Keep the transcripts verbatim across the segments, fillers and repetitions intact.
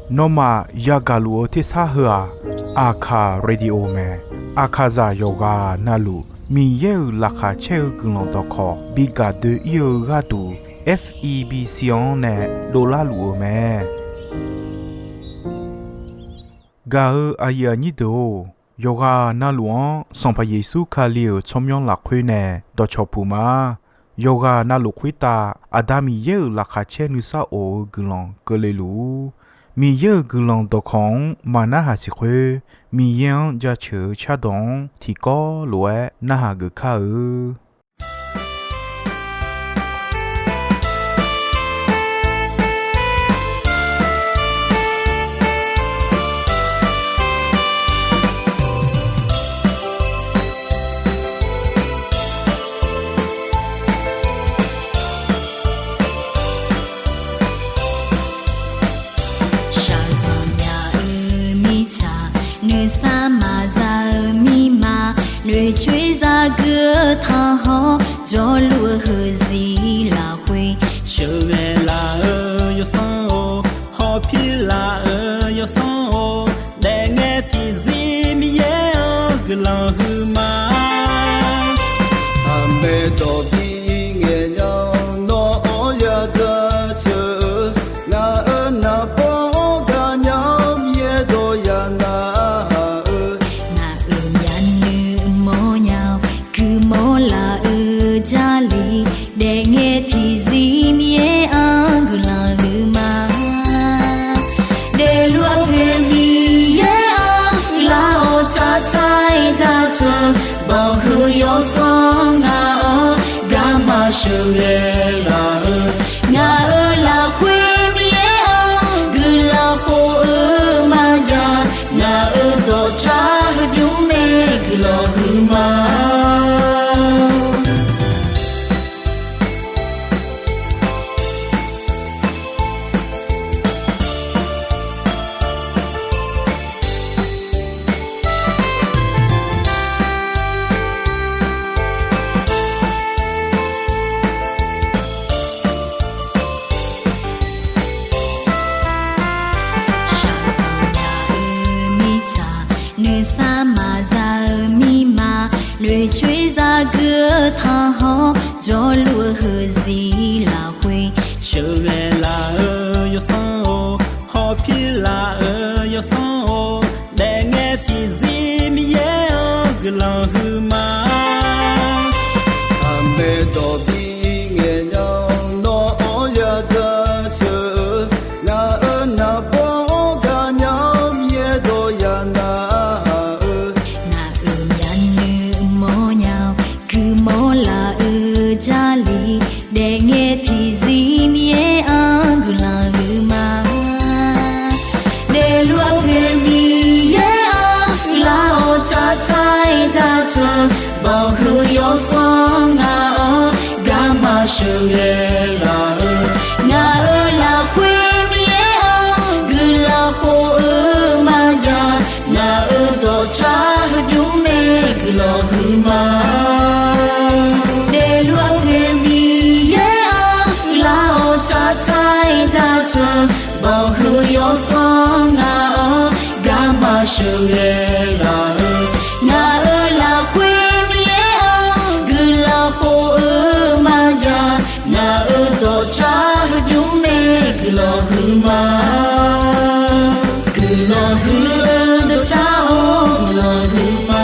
Nawmaf yagaq luf-eu tersar heu-aq, Aqkaq Radio mae. Aqkaqzaq yawqghaq navluf Miqyaer-euq laqkhaq caer-eu guiqlanq dawqkawq bi gaq doe-ir-eu gharduq, F E B C-anr nae dovlar luf-eu mae. Gaq-eu aqyuif aqnyir deuq-or, yawqghaq navluf-anr Sanqpaq Yeqsur Kali-euq tsawrmyanr lafkhoer nae dawqcawq puq ma. Yawqghaq navluf khoertav Aqda Miqyaer-euq laqkhaq caer nuisar of-eu guiqlanq keuvle luf-ur. Miqyaer-euq guiqlanq dawqkawq-anr maqnarhaq siq khoer, Miqyaer-anr jaceuq-eu cardawq-anr tiqkawv lof-aer narhaq geuf kar-eu. Shaqzanq nya-eu mirtsaq, nuisar maqza-eu mirma, noeqcoer zagui-eu tanqhawr, jawrluf-eu heuzir lafkhoer, sheuqghae laf-eu yawsanr-or, hawpir laf-eu yawsanr-or, daefngae tiqzir Miqyaer-anr guiqlanq huiqma. Aqmaeq dawq bi ngaeq nya-awr nawr-anr ya jaceuq-eu, ngaq-euq naqbawr-anr gaqnya-awr Miqyaer dawq ya narhaq-eu, ngaq-euq myavnuiv mawrnya-awr guiqmawr laf-eu Jarlif, daefngae tiqzir Miqyaer-anr guiqlanq huiqma. Daefluf-eu poeq Miqyaer-anr guiqlanq-awr tsaqtsaq-aer jaceuq, banqhuiq yawsanr ngaq-anr garma sheuqghae laf-eu, ngaq-euq lafkhoer Miqyaer-anr guiqlanq khof-eu maqjav, ngaq-euq dawqtsaq heudymr nae guiqlanq huiqma. Shaqzanq nya-eu mirtsaq, nuisar maqza-eu mirma, noeqcoer zagui-eu tanqhawr, jawrluf-eu heuzir lafkhoer, sheuqghae laf-eu yawsanr-or, hawpir laf-eu yawsanr-or, daefngae tiqzir Miqyaer-anr guiqlanq huiqma. Aqmaeq dawq bi ngaeq nya-awr nawr-anr ya jaceuq-eu, ngaq-euq naqbawr-anr gaqnya-awr Miqyaer dawq ya narhaq-eu, ngaq-euq myavnuiv mawrnya-awr guiqmawr laf-eu Jarlif, daefngae tiqzir Miqyaer-anr guiqlanq huiqma. Daefluf-eu poeq Miqyaer-anr guiqlanq-awr tsaqtsaq-aer jaceuq, banqhuiq yawsanr ngaq-anr garma sheuqghae laf-eu, ngaq-euq lafkhoer Miqyaer-anr guiqlanq khof-eu maqjav, ngaq-euq dawqtsaq heudymr nae guiqlanq huiqma. Daefluf-eu poeq Miqyaer-anr guiqlanq-awr tsaqtsaq-aer jaceuq, banqhuiq yawsanr ngaq-anr garma sheuqghae laf-eu, ngaq-euq lafkhoer Miqyaer-anr guiqlanq khof-eu maqjav, ngaq-euq dawqtsaq heudymr nae guiqlanq huiqma. Guiqlanq huiq-eu dawqtsaq-or, guiqlanq huiqma.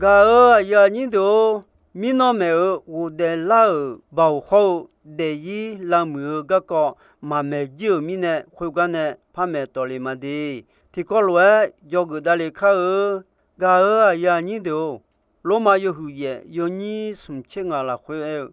Gaq-euq aqyuif aqnyir deuq-or, mirnan maeq-euq ghofdaef lar-euq baoq hawr-eu daefzir lavmuiq-eu garkawv maqmaeq jir-euq mirnae, khoergar nae par maeq tawfle ma de. Tiqkawv lof-aer dzawgeuf davle kar-eu. Gaq-euq aqyuif aqnyir deuq-or, Lormav yawhuiq yaef yawnyir smq tser ngaq lafkhoer aer-eu,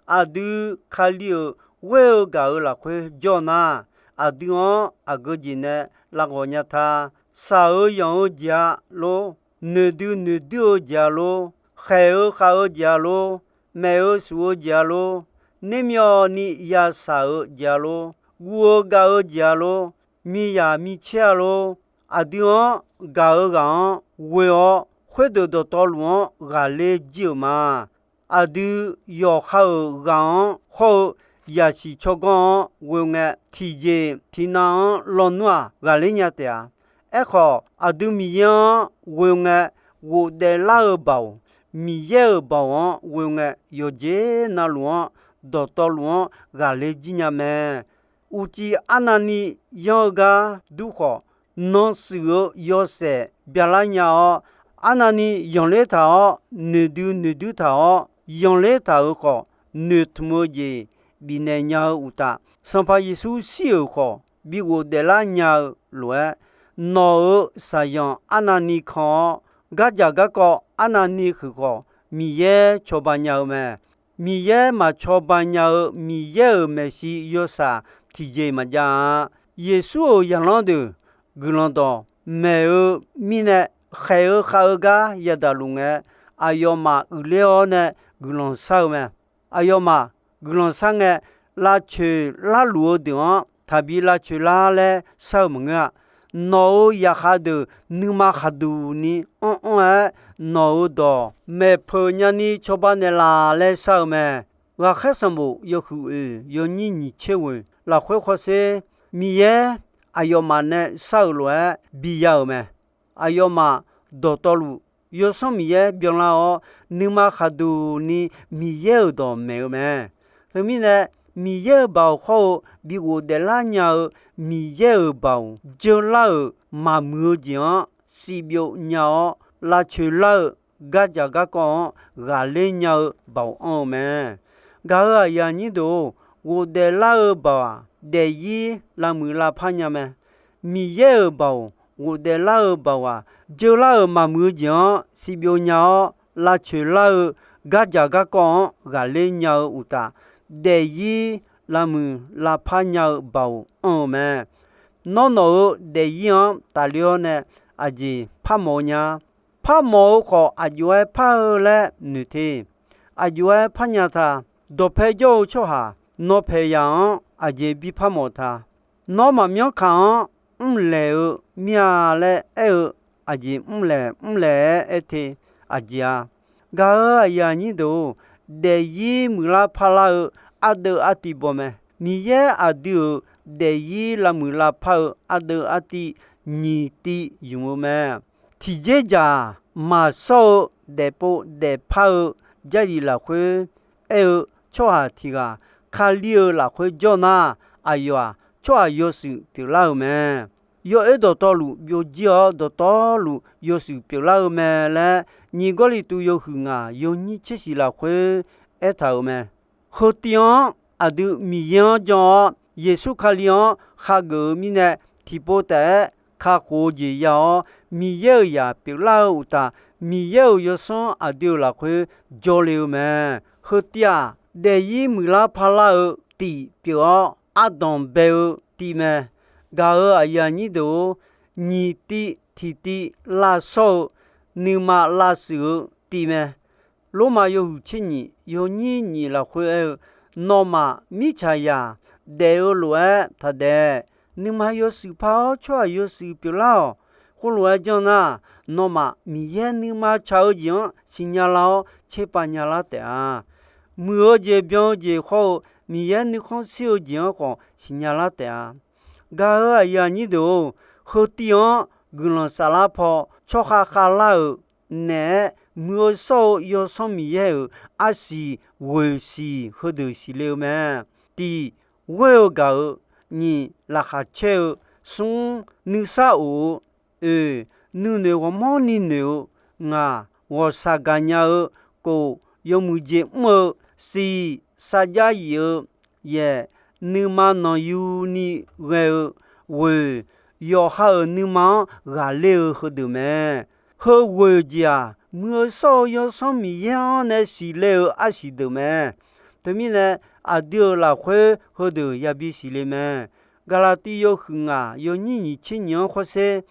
aqdui Kali-euq ghoer-eu gaq-euq lafkhoer jawr nar, aqdui-anr aqgeu jeq nae lavghawq nya ta. Shaq-eu yanq-eu jeq-a lor, noeqdui noeqdui-eu jeq-a lor, khaeq-eu khav-eu jeq-a lor, maef-eu suf-eu jeq-a lor, nermyawvni yashaq-eu jeq-a lor, guv-eu gav-eu jeq-a lor, miqyaq micaer-a lor, aqdui-anr gaq-eu ghaq-anr ghoe-awr, khoerdeuq dawqtawvluf-anr ghaqler jir-euq ma. Aqdui yawqha-euq ghaq-anr hawr-eu yaqsiq tsawrganr-anr ghoe ngae, tiqjeq tiqnav-anr lawnmr-aq ghaqler nya taef-a. Aerkhawf, aqdui Miqyaer-anr ghoe ngae, ghofdaef lar-eu baoq, Miqyaer-euq baoq-anr ghoe ngae, yawqjeq navluf-anr dawqtawvluf-anr ghaqler jir nya mae. Uqcif arnavni yanr-eu gar dur khawf, nan shuif-eu yawshaef byalar nya-awr, arnavni yanqler taq-awr noeqdui noeqdui taq-awr, yanqler taq-euq khawf, noeqtmq-eu jeq bifnaeq nya-eu uqtaf, Sanqpaq Yeqsur shir-euq khawf bi ghofdaef lar nya-eu lof-aer, nawq-euq shaqzanq arnavni kan-awr, gardzaq garkawv arnavni huiq khawf, Miqyaer cawba nya-eu mae. Miqyaer maqcawba nya-eu Miqyaer-euq maeqshi yawshaq tiqjeq maqjav-a. Yeqsur-euq zaqlanr deuq guiqlanq dawq maeq-eu mirnae, khaeq-eu khav-eu gar yadaq luf ngae, aqyawfmaf uiqler-awr nae guiqlanq shar-eu mae. Aqyawfmaf guiqlanq shar ngae, lavcoeq larluf-eu deuq-anr taqbi lavcoeq lar laer shar-eu maqngeur-a. Nawq-euq zaqkhav deuq nuima khaqduq ni anr anr-aer, nawq-euq dawq maeqpeuq nyani cawba naeqlaf laer shar-eu mae. Ghaqkhaer sanqbof yawhuiq oeq yawnyir nyiq tser ghoeq lafkhoer hawsher, Miqyaer aqyawfmaf nae shar-euq lof-aer biya-euq mae. Aqyawfmaf dawqtawvluf Yawsanr Miqyaer byanlar-awr, nuima khaqduq ni Miqyaer-euq dawq maeq-eu mae. Teumirnae, Miqyaer-euq baoq hawr-eu bi ghofdaef lar nya-eu Miqyaer-euq baoq, jeular-euq maqmuiq-eu jeq-anr sivbyov nya-awr, lavcoeq lar-eu gardzaq garkawv-anr ghaqler nya-eu baoq anr-eu mae. Gaq-euq aqyuif aqnyir deuq-or, ghofdaef lar-eu baoq-aq, daefzir lavmuiq lavpar nya mae. Miqyaer-euq baoq, ghofdaef lar-eu baoq-aq, jeular-euq maqmuiq-eu jeq-anr sivbyov nya-awr, lavcoeq lar-eu gardzaq garkawv-anr ghaqler nya-eu uqtaf, daefzir lavmuiq lavpar nya-eu baoq anr-eu mae. Nawr nawq-euq daefzir-anr tafler-awr nae aqjeq parmawf-eu nya. Parmawf-eu khawf, aqjox-aer par-eu laer noeq te. Aqjox-aer par nya ta. Dawqpae jawr-eu tsawrhaq, nawq paeq yaq-anr aqjeq bi parmawf ta. Nawr maqmyanr kaq-anr mrlaeq-eu mir-a laer aer-eu, aqjeq mrlaeq mrlaeq-aer aer te. Aqjeq-a, gaq-euq aqyuif aqnyir deuq-or, daefzir muiqlar parlar-eu ardeuv artiv baw mae. Miqyaer aqdui-euq daefzir lavmuiq lavpar-eu ardeuv artiv nyiq tiv ymq-eu mae. Tiqjeq dzaq maqshawr-eu daefpov daefpar-eu Jarlif lafkhoer aer-eu tsawrhaq tiq ghaq Kali-euq lafkhoer jawr nar, aqyawf-aq, tsawrhaq yawshuif pyeuflar-euq mae. Yawoer dawqtawvluf byovjir-awr, dawqtawvluf yawshuif pyeuflar-eu mae laer, nyiq Gawrliqtu yawhuiq ngaq yawnyir tser shiq lafkhoer aertaq-euq mae. Heutiv-anr aqdui Miqyaer-anr jan-awr, Yeqsur Kali-anr khageuf-eu mirnae, tiqpov taef-aer kakhof-eu jeq ya-awr, Miqyaer-euq zaq pyeuflar-eu uqtaf, Miqyaer-euq Yawsanr aqdui-euq lafkhoer jawrle-eu mae. Heutiv-aq, daefzir muiqlar parlar-eu tiv pyeuf-awr, ardanq bae-eu tiv mae. Gaq-euq aqyuif aqnyir deuq-or, nyiq tiv tiqtiv lavshawr-eu, nuima lavshuif-eu tiv mae. Lormav yawhuiq tser nyiq yawnyir nyiq lafkhoer aer-eu, nawmaf mirtsaqzaq daef-eu lof-aer taqdaef. Nuima yawshuif par-awr tsawrhaq yawshuif pyeuflar-awq. Khoerlof-aer janr nar, nawmaf Miqyaer nuima tsaq-eu jeq-anr siqnya lar-awr tserpav nya lar taef-a. Muiq-eu jeq byan-eu jeq hawr-eu Miqyaer nuikhanr shir-eu jeq-anr khawf siqnya lar taef-a. Gaq-euq aqyuif aqnyir deuq-or, heutiv-anr guiqlanq saflar paw tsawrkhav khavlar-euq naeq-aer, muiq-eu shawr-eu Yawsanr Miqyaer-euq arsiq ghoeq siq heudeuq siqle-eu mae. Tiq, ghoer-eu gaq-euq. Nyiq, laqkhaq caer-eu. Smr, nuisar of-eu. Oeq, nuinoeq ghawqmanrni noeq-eu. Ngaq, ghawqshaq gaqnya-eu. Kof, yawmuiq jeq mr-eu. Siq, sarjax yif-eu. Yaeq, nuima nanqyuni ghae-eu. Ghoeq, yawqha-euq nuima-anr ghaqler-eu heudeuq mae. Heu ghoeq jeq-aq, muiq-eu shawr-eu Yawsanr Miqyaer-anr nae siqle-eu arsiq deuq mae. Teumirnae, aqdui-euq lafkhoer heudeuq yabi siqle mae. Gaqlaqtiv yawhuiq ngaq yawnyir nyiq tser nyiq-anr khawrsher,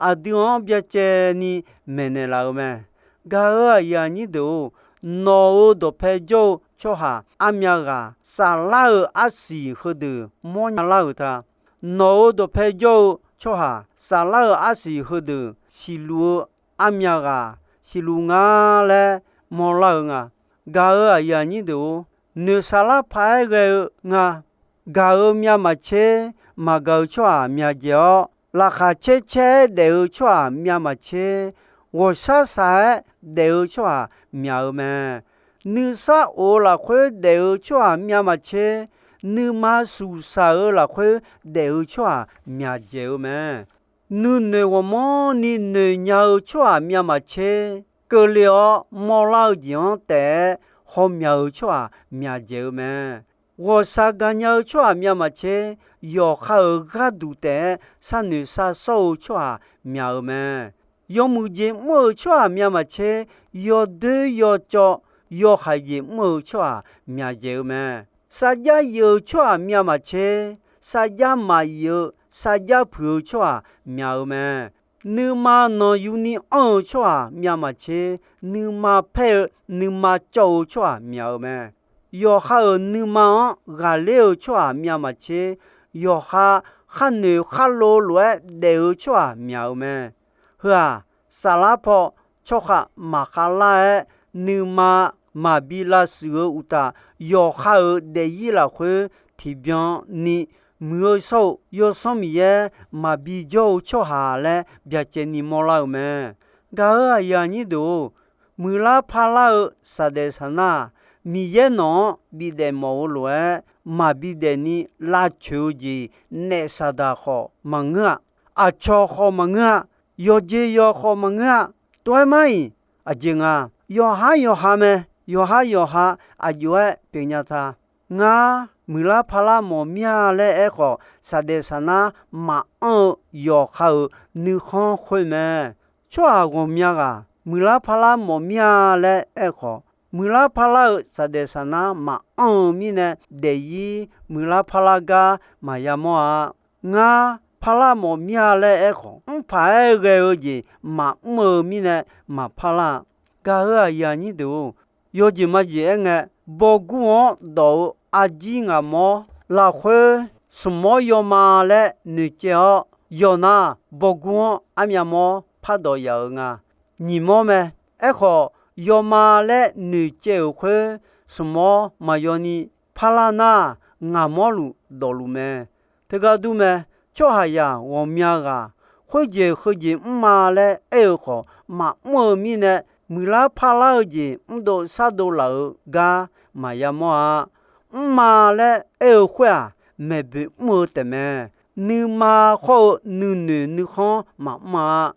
aqdui-anr byacaevni maeqnaeq laf-euq mae. Gaq-euq aqyuif aqnyir deuq-or, nawq-euq dawqpae jawr-eu tsawrhaq armyav ghaq, saflar-euq arsiq heudeuq mawrnya lar-euq ta. Nawq-euq dawqpae jawr-eu tsawrhaq, saflar-euq arsiq heudeuq siqluf-eu armyav ghaq siqluf nga laer mawrlar-eu nga. Gaq-euq aqyuif aqnyir deuq-or, noeqshaq lar paq-aer ghae-eu nga. Gaq-euq myavmaqtser, maqgaq-euq tsawrhaq myavdzaeq-awr, laqkhaq caer caer-aer daef-eu tsawrhaq myavmaqtser, ghawqshar shaq-aer daef-eu tsawrhaq myaq-eu mae. Nuisar of-eu lafkhoer daef-eu tsawrhaq myavmaqtser, nuima suqshaq-euq lafkhoer daef-eu tsawrhaq myaqdzaeq-eu mae. Nuinoeq ghawqmanrni noeqnya-eu tsawrhaq myavmaqtser, keuvle-awr mawrlar-eu jeq-anr taef-aer hawmyaq-euq tsawrhaq myaqdzaeq-eu mae. Ghawqshaq gaqnya-eu tsawrhaq myavmaqtser, yawqha-euq gharduq taef-aer sharnoeq shar sawr-eu tsawrhaq myaq-eu mae. Yawmuiq jeq mr-euq tsawrhaq myavmaqtser, yawdoer yawcawv yawhaiq jeq mr-eu tsawrhaq myaqdzaeq-eu mae. Sarjax yif-eu tsawrhaq myavmaqtser, sarjax maqyif-eu sarjax puiq-eu tsawrhaq myaq-eu mae. Nuima nanqyuni anr-eu tsawrhaq myavmaqtser, nuima paer-eu nuima cawv-eu tsawrhaq myaq-eu mae. Yawqha-euq nuima-anr ghaqler-eu tsawrhaq myavmaqtser, yawqha khar noeq khar lov lof-aer daef-eu tsawrhaq myaq-eu mae. Heu-aq, saflar paw tsawrkhav maqkhav lar-aer, nuima maqbi lavshuif-eu uqtaf, yawqha-euq daefzir lafkhoer tiqbyan ni muiq-eu shawr-eu Yawsanr Miqyaer maqbi jawr-eu tsawrhaq laer byacaevni mawrlar-eu mae. Gaq-euq aqyuif aqnyir deuq-or, muiqlar parlar-eu saqdaeq saqnar-aq, Miqyaer nawq-anr bidaef mawf-eu lof-aer maqbi daefni lavcoeq-eu jeq naef saqdaq khawf maqngeur-a. Aqcawq khawf maqngeur-a. Yawqjeq yawq khawf maqngeur-a. Tov-aer mar-iq, aqjeq nga, yawqhar yawqha mae. Yawqhar yawqha aqjox-aer pyeufnya ta. Ngar muiqlar parlar mawf mir-a laer aerkhawf, saqdaeq saqnar maqanr-eu yawqha-euq nuikhanr khoer mae. Tsawrhaq ghawqmya ghaq muiqlar parlar mawf mir-a laer aerkhawf, muiqlar parlar-eu saqdaeq saqnar maqanr-eu mirnae, daefzir muiqlar parlar gar maqya mawr-a. Ngar parlar mawf mir-a laer aerkhawf, mrpaq-aer ghae-eu jeq maqmr-eu mirnae maqparlar-a. Gaq-euq aqyuif aqnyir deuq-or, yawjeq majeq aer ngae, bawgur-anr dawq-eu arjir ngaq mawr lafkhoer, smq mawr yawma laer noeqcaev-awr, yawqnar bawgur-anr armyav mawr pardawq yaf-euq nga. Nyiq mawr mae. Aerkhawf, yawma laer noeqcaev-euq khoer, smq mawr maqyawni parlar nar, ngaq mawrluf dawqluf mae. Teugar dur mae. Tsawrhaqzaq ghawqmya ghaq, khoerjeq heujeq mr-a laer aer-eu khawf maqmr-eu mirnae, muiqlar parlar-eu jeq mrdov shardov laf-eu gar maqya mawr-a. Mr-a laer aer-eu khoer-aq, maeqboeq mr-eu taefmae. Nuima khawr-eu nuinoeq nuikhanr maqmr-a.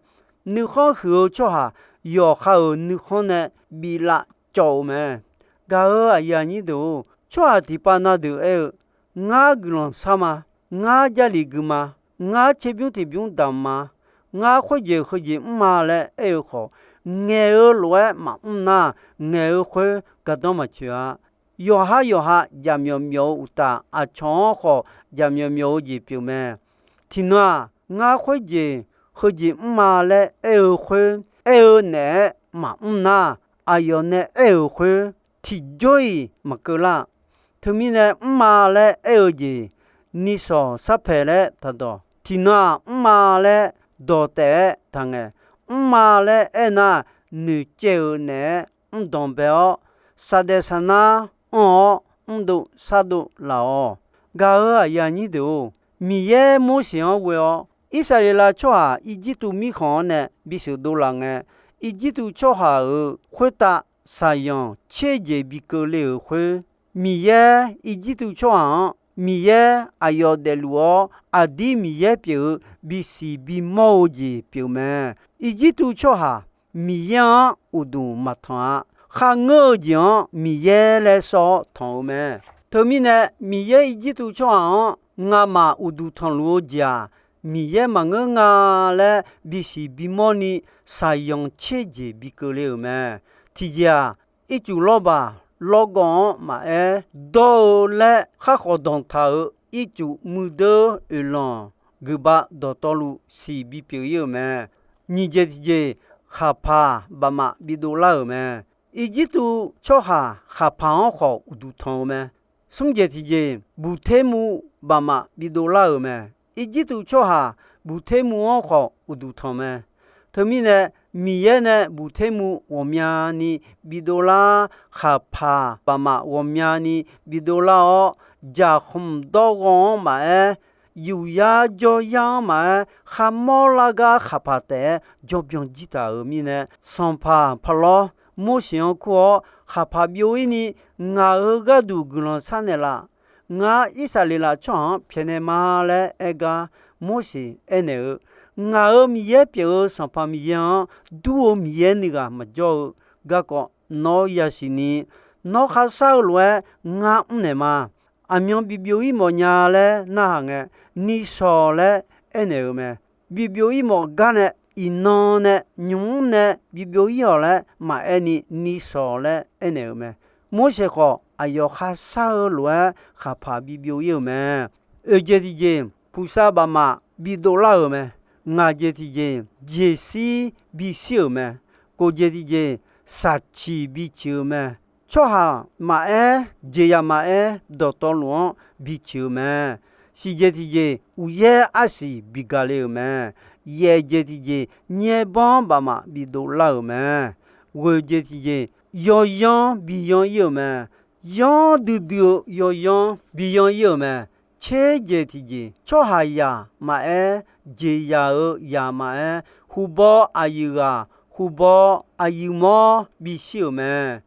Nuikhanr huiq-eu tsawrhaq yawqha-euq nuikhanr nae biflav cawv-eu mae. Gaq-euq aqyuif aqnyir deuq-or, tsawrhaq tiqpav na deuq aer-eu, ngar guiqlanq shar ma. Ngar Jarlif gui ma. Ngar tserbymr tiqbymr damq ma. Ngar khoerjeq heujeq mr-a laer aer-eu khawf, ngaeq-eu lof-aer maqmr nar, ngaeq-eu khoer gardanr maqtsoeq-a. Yawqhar yawqha jaqmyawf myawf-eu uqtaf, aqcawq-anr khawf jaqmyawf myawf-eu jeq pyeuf mae. Tiqnan-aq, ngar khoerjeq heujeq mr-a laer aer-eu khoer, aer-eu naeq-aer maqmr nar, aqyawf nae aer-euq khoer tiqjawr-iq maqkeuv lar. Teumirnae mr-a laer aer-eu jeq, nishawq sarpaeq laer taqdawq. Tiqnan-aq, mr-a laer dawq taef-aer taqngaeq. Mr-a laer aernar, noeqcaev-euq naeq-aer mrdanq bae-awr, saqdaeq saqnar anr-awr mrdov shardov laf-awq. Gaq-euq aqyuif aqnyir deuq-or, Miqyaer Morseq-anr ghoe-awr, Irsaqleqlav tsawrhaq Irjirtuv mirkhanq-anr nae bisheuq dovlaf ngae, Irjirtuv tsawrhaq-euq khoertav shaqzanq tser jeq bi keuvle-euq khoer, Miqyaer Irjirtuv tsawrhaq-anr, Miqyaer aqyawf daefluf-awr, aqdir Miqyaer pyeuf-eu bisiq bimawr-eu jeq pyeuf mae. Irjirtuv tsawrhaq Miqyaer-anr uqduq maqtanq-a. Kharngeur-eu jeq-anr Miqyaer laer sawr-awr tanq-eu mae. Teumirnae, Miqyaer Irjirtuv tsawrhaq-anr ngamaf uqduq tanqluf-eu jeq-aq, Miqyaer maqngeur nga laer bisiq bimawr ni shaqzanq tser jeq bi keuvle-euq mae. Tiqjeq-aq, ircuf lawrbaq lawrgawv-anr maqaer, dawr-eu laer khar khawf danqtaq-euq ircuf muiqdeur oeqlanq guiqbav dawqtawvluf siq bipyeuf ir-euq mae. Nyiq jeq tiqjeq, khaqpaq bafmaf bidov lar-euq mae. Irjirtuv tsawrhaq khaqpaq-anr khawf uqduq tanq-eu mae. Smr jeq tiqjeq, buqter mu bafmaf bidov lar-euq mae. Irjirtuv tsawrhaq buqter mu-anr khawf uqduq tanq mae. Teumirnae, Miqyaer nae buqter mu ghawqmyani bidov lar, khaqpaq bafmaf ghawqmyani bidov lar-awr, jaqkhmq dawrghaw-anr maqaer, yufyar jawryar-anr maqaer, kharmawr lar gar khaqpaq taef-aer jawrbyan jir taq-euq mirnae, sanqpaq paqlawr Morseq-anr kur-awr, khaqpaq byov ir ni ngaq-euq gharduq guiqlanq sharnaeq laf. Ngar Irsaqleqlaf tsawrhaq-anr pyaeqnaeq ma laer aer gar, Morseq aernaeq-eu, Ngaq-euq Miqyaer pyeuf-eu Sanqpaq Miqyaer-anr dur-eu miqyaer nuighaq maqjawr-eu garkawv nawr yasiq ni, nawr kharshar-eu lof-aer ngar mrnaeq ma. Aqmyan bibyov ir mawfnya laer narhaq ngae, nishawq laer aernaeq-eu mae. Bibyov ir mawf gar nae, iqnan nae nymq mr nae bibyov ir-awq laer maqaer ni, nishawq laer aernaeq-eu mae. Morseq khawf, aqyawf kharshar-eu lof-aer khaqpaq bibyov ir-euq mae. Oeq jeq tiqjeq, puqsav bafmaf bidov lar-euq mae. Ngaq jeq tiqjeq, jeqshir bishir-euq mae. Kof jeq tiqjeq, shaqciq biciq-eu mae. Tsawrhaq maqaer, jeqzaq maqaer, dawqtawvluf-anr biciq-eu mae. Siq jeq tiqjeq, uqyaer arsiq bigaq le-euq mae. Yaef jeq tiqjeq, nyaerbanr bafmaf bidov lar-euq mae. Ghoeq jeq tiqjeq, yawyanr biyan ir-euq mae. Yanr duidui-eu yawyanr biyan ir-euq mae. Tser jeq tiqjeq, tsawrhaqzaq maqaer, jeqzaq-euq zaq maqaer, hubaw aqyuif ghaq, hubaw aqyuif mawr bishir-euq mae.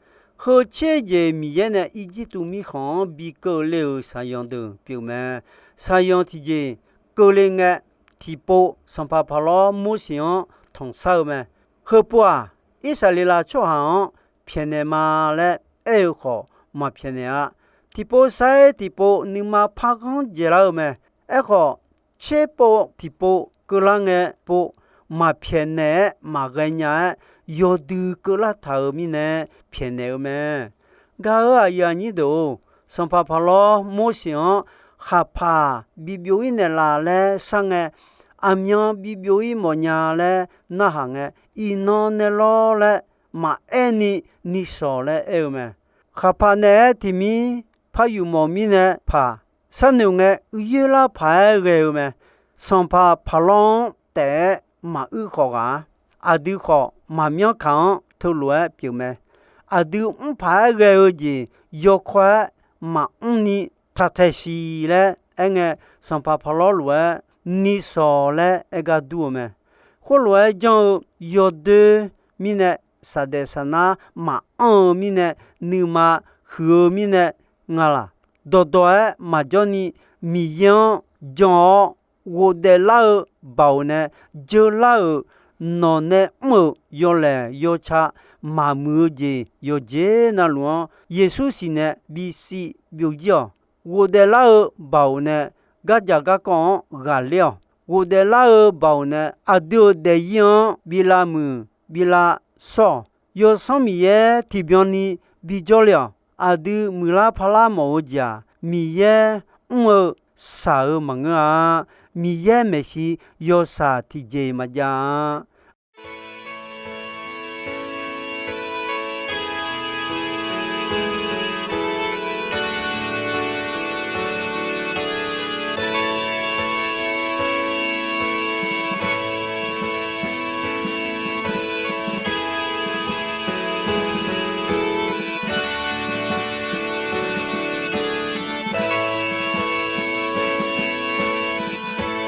Heu tser jeq Miqyaer nae Irjirtuv mirkhanq-anr bikeuv le-euq shaqzanq deuq pyeufmae. Shaqzanq tiqjeq keuvle ngae, tiqpov sanqpaq paqlawr Morseq-anr tanqshar-eu mae. Heupov-aq, Irsaqleqlav tsawrhaq-anr pyaeqnaeq ma laer aer-eu khawf, maqpyaeqnaeq-a. Tiqpov sair tiqpov nuima parghanr dzaeqlar-eu mae. Aerkhawf, tserpov tiqpov keuvlar ngae pov maqpyaeqnaeq-aer maqghae nya-aer, yawdui keuvlar taq-euq mirnae pyaeqnaeq-eu mae. Gaq-euq aqyuif aqnyir deuq-or, sanqpaq paqlawr Morseq-anr khaqpaq bibyov ir naeqlaf laer shar ngae, aqmyan bibyov ir mawfnya laer narhaq ngae, iqnan nae lawr laer maqaer ni, nishawq laer aer-eu mae. Khaqpaq naeq-aer tiqmir par yufmawf mirnae paq, sharnoeq ngae uiyoer lar paq-aer ghae-eu mae. Sanqpaq paqlawr-anr taef-aer maquir khawf ghaq-a. Aqdui khawf maqmyanr kaq-anr teulof-aer pyeufmae. Aqdui mr paq-aer ghae-eu jeq yawkawr-aer maqmr ni taqtaeq siq laer aerngae, sanqpaq paqlawr lof-aer nishawq laer aer gar dur-eu mae. Khoerlof-aer janr-eu yawdoer mirnae, saqdaef saqnar maqanr-eu mirnae, nuima huiq-eu mirnae nga laq? Dawqdawq-aer maqjawr ni Miqyaer-anr jan-awr, ghofdaef lar-eu baoq nae jeurlar-euq nawq nae mr-euq yawlaeq yawca maqmuiq-eu jeq yawqjeq navluf-anr Yeqsur siq nae bisiv byovjir-awq. Ghofdaef lar-eu baoq nae gardzaq garkawv-anr ghaqler-awq. Ghofdaef lar-eu baoq nae aqdui-euq daefzir-anr bi lavmuiq bi lavshawr-awq. Yawsanr Miqyaer tiqbyan ni bijawr le-awq. Aqdui muiqlar parlar mawf-eu jeq-aq, Miqyaer mr-eu shaq-eu maqngeur-a. Miqyaer maeqshi yawshaq tiqjeq maqjav-a.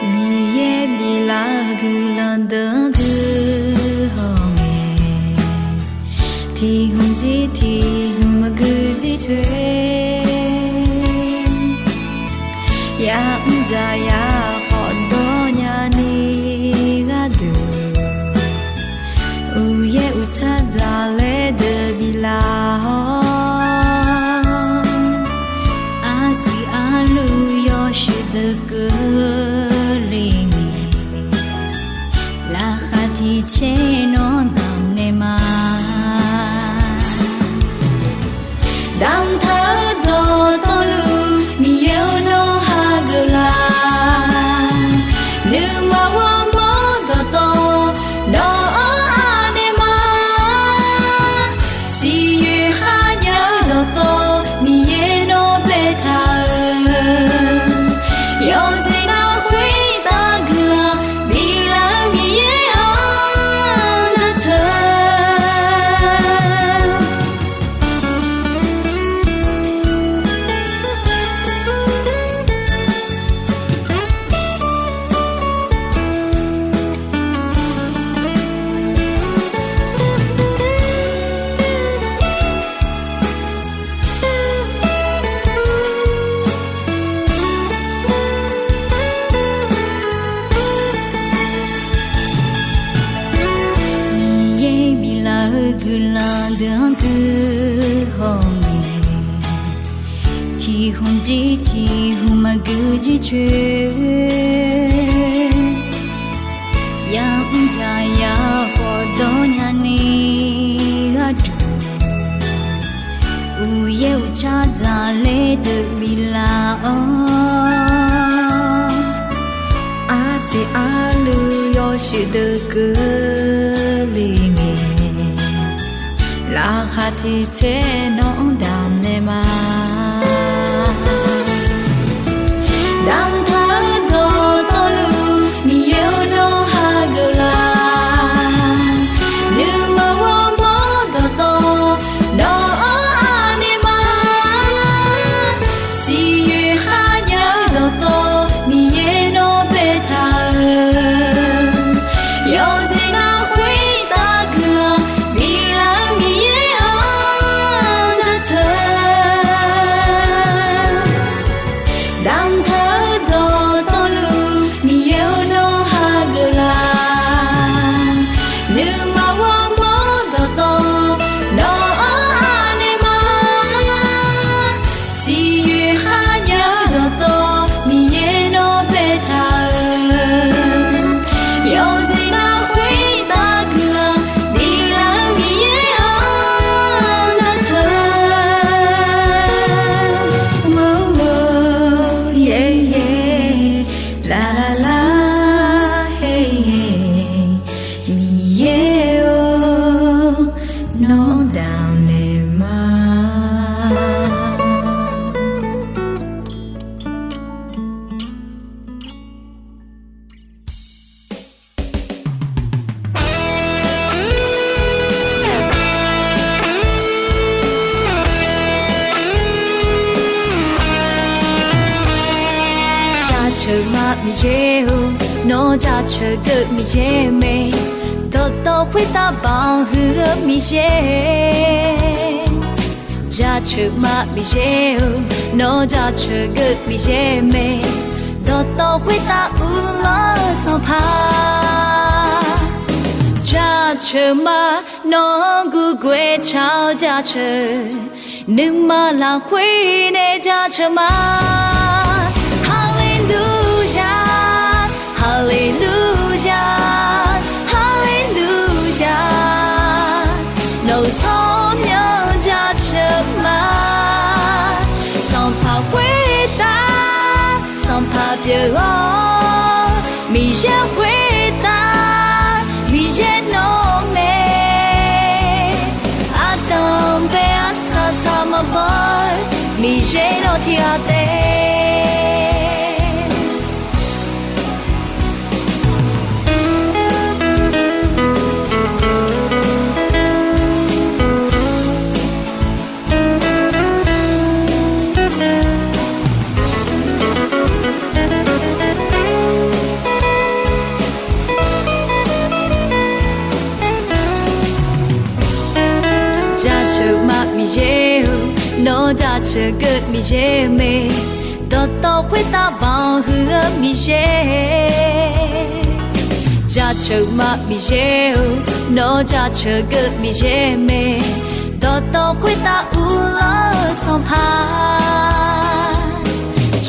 Miqyaer biflar-eu guiqlanq deuq-anr guihaw ngae, tiq hmq jir tiq hmq maqgui jir coer, ya'mr dzaq ya khawf dawr nyani gharduq, uqyaer uqtsar dzaq laer deuq biflaf-awr, arsiq arluv yawshuif deuq keuvle ngae, laqkhaq tiq tser nawr damqnaeq ma. Damqtaq-eu dawqtawvluf, Miqyaer-or, nawr hageuf Deuq-anr guihaw ngae, tiq hmq jir tiq hmq maqgui jircoer, yamr dzaq yar khawf dawrnya ni gharduq, uqyaer uqcar dzaqler deuq biflaf-awr, arsiq arluiv yawshuif deuq keuvle ngae, laqkhaq tiq tser nawq-anr damq naeq ma. Damqtaq-eu dawqtawvluf Miqyaer-or nawr hageuf laf. Nuima ghawrmawr dawqtawv nawq-anr anaeq ma. Siqyoeq kharjav-eu dawqtawv Miqyaer nawr baetaq-euq, yawqjeq nar khoertav guiqlanq biflaf-eu Miqyaer-anr jaceuq. Damqtaq-eu dawqtawvluf Miqyaer-or nawr hageuf laf. Nuima ghawrmawr dawqtawv nawq-anr anaeq ma. Siqyoeq kharjav-eu dawqtawv Miqyaer nawr baetaq-euq, yawqjeq nar khoertav guiqlanq biflaf-eu Miqyaer-anr jaceuq. Lar lar lar-aer, Miqyaer-or nawr damq naeq ma. Jaceuq ma Miqyaer-or, nawr jaceuq geuv Miqyaer mae, dawqtawv khoertav banq huiq-eu Miqyaer. Jaceuq ma Miqyaer-or, nawr jaceuq geuv Miqyaer mae, dawqtawv khoertav uvlanr-eu Sanqpaq. Jaceuq ma, nawq-anr gurguaer taq-awr jaceuq, nuima lafkhoer nae jaceuq ma. Haleluya, haleluya, haleluya, nawq-euq tsawrmyanr jaceuq ma. Sanqpaq khoertav Sanqpaq pyeuf-awr, Miqyaer khoertav Miqyaer nawr mae. Ardanq bae arsaq saq maqbaw-eu Miqyaer nawr tiqghaq taef. Jaceuq ma Miqyaer-or, nawr jaceuq geuv Miqyaer mae, dawqtawv khoertav banq huiq-eu Miqyaer. Jaceuq ma Miqyaer-or, nawr jaceuq geuv Miqyaer mae, dawqtawv khoertav uvlanr-eu Sanqpaq.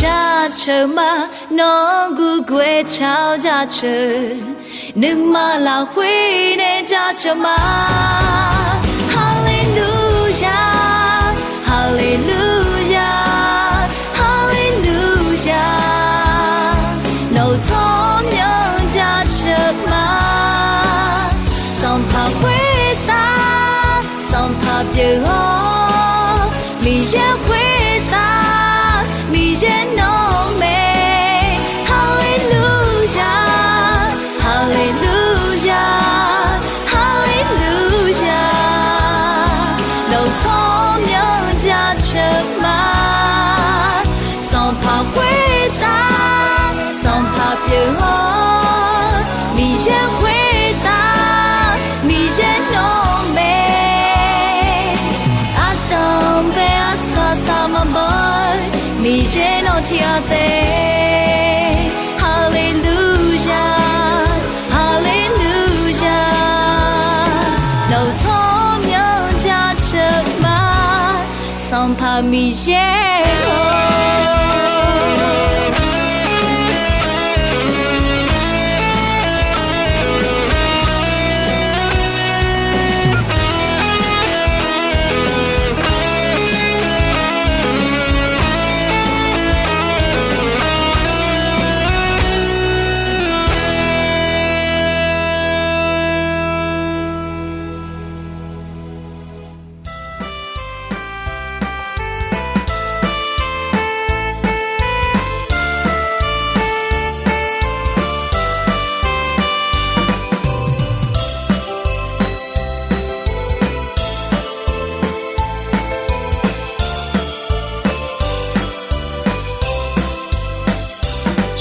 Jaceuq ma, nawq-anr gurguaer taq-awr jaceuq, nuima lafkhoer nae jaceuq ma. Haleluya, haleluya, haleluya, nawq-euq tsawrmyanr jaceuq ma. Sanqpaq khoertav Sanqpaq pyeuf-awr, Miqyaer khoertav Miqyaer nawr mae. Haleluya, haleluya, haleluya, nawq-euq tsawrmyanr jaceuq ma. Sanqpaq khoertav Sanqpaq pyeuf Miqyaer-or.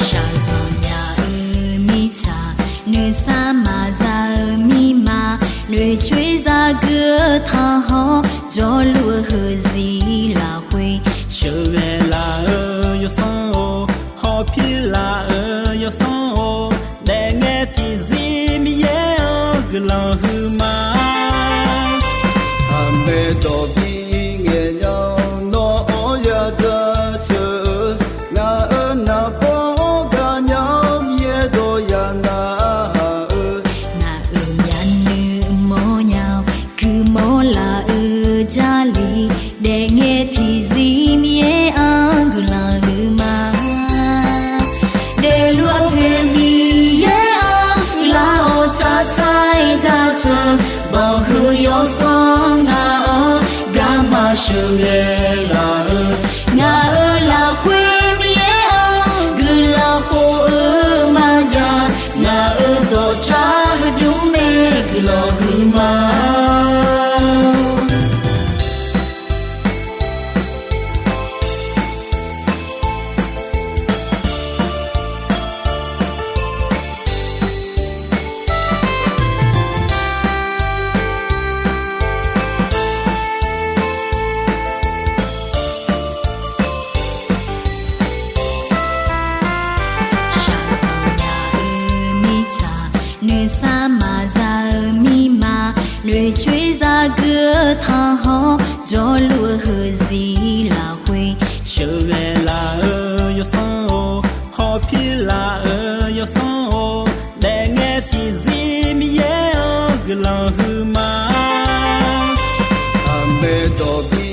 Shaqzanq nya-eu mirtsaq, nuisar maqza-eu mirma, noeqcoer zagui-eu tanqhawr, jawrluf-eu heuzir lafkhoer, sheuqghae laf-eu yawsanr-or, hawpir laf-eu yawsanr-or, daefngae tiqzir Miqyaer-anr guiqlanq huiqma. Aqmaeq dawq bi ngaeq nya-awr nawr-anr yadzaq ceuq-eu, ngaq-euq naqbawr gaqnya-awr Miqyaer dawq yaq narhaq-eu, ngaq-euq myavnuiv mawrnya-awr guiqmawr laf-eu Jarlif, daefngae tiqzir Miqyaer-anr guiqlanq huiqma. Daefluf-eu poeq Miqyaer-anr guiqlanq-awr tsaqtsaq-aer jaceuq, banqhuiq yawsanr ngaq-anr garma sheuqghae laf-eu, ngaq-euq lafkhoer Miqyaer-anr guiqlanq khof-eu maqjav, ngaq-euq dawqtsav heudymr nae guiqlanq huiqma. Shaqzanq nya-eu mirtsaq, nuisar maqza-eu mirma, noeqcoer zagui-eu tanqhawr, jawrluf-eu heuzir lafkhoer, sheuqghae laf-eu yawsanr-or, hawpir laf-eu yawsanr-or, daefngae tiqzir Miqyaer-anr guiqlanq huiqma. Aqmaeq dawq bi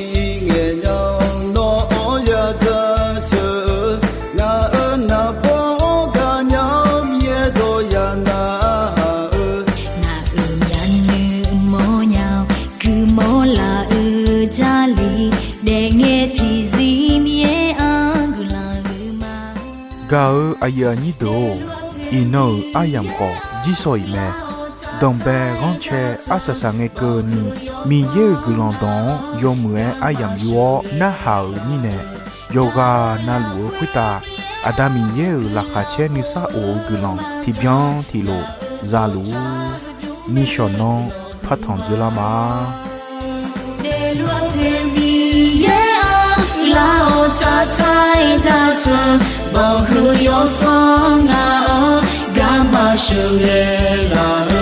ngaeq nya-awr nawr-anr yadzaq ceuq-eu, ngaq-euq naqbawr gaqnya-awr Miqyaer dawq yaq narhaq-eu, ngaq-euq myavnuiv mawrnya-awr guiqmawr laf-eu Jarlif, daefngae tiqzir Miqyaer-anr guiqlanq huiqma. Gaq-eu aqyuif aqnyir deuq-or, iqnan-euq aryamq khawf jirsawq iq mae. Danqbae ghanrcae arsaq saq ngae keuvni, Miqyaer-euq guiqlanq dawq-anr yawmuiq-aer aryamq yur-awr narhaq-euq mirnae, yawqghaq navluf-eu khoertav Aqda Miqyaer-euq laqkhaq caer nuisar of-eu guiqlanq tiqbyan tiqlof zaluf-ur. Nishawq nanr partanq dzeurlar ma. Daefluf-eu poeq Miqyaer-anr guiqlanq-awr tsaqtsaq-aer jaceuq, banqhuiq yawsanr ngaq-anr garma sheuqghae laf-eu,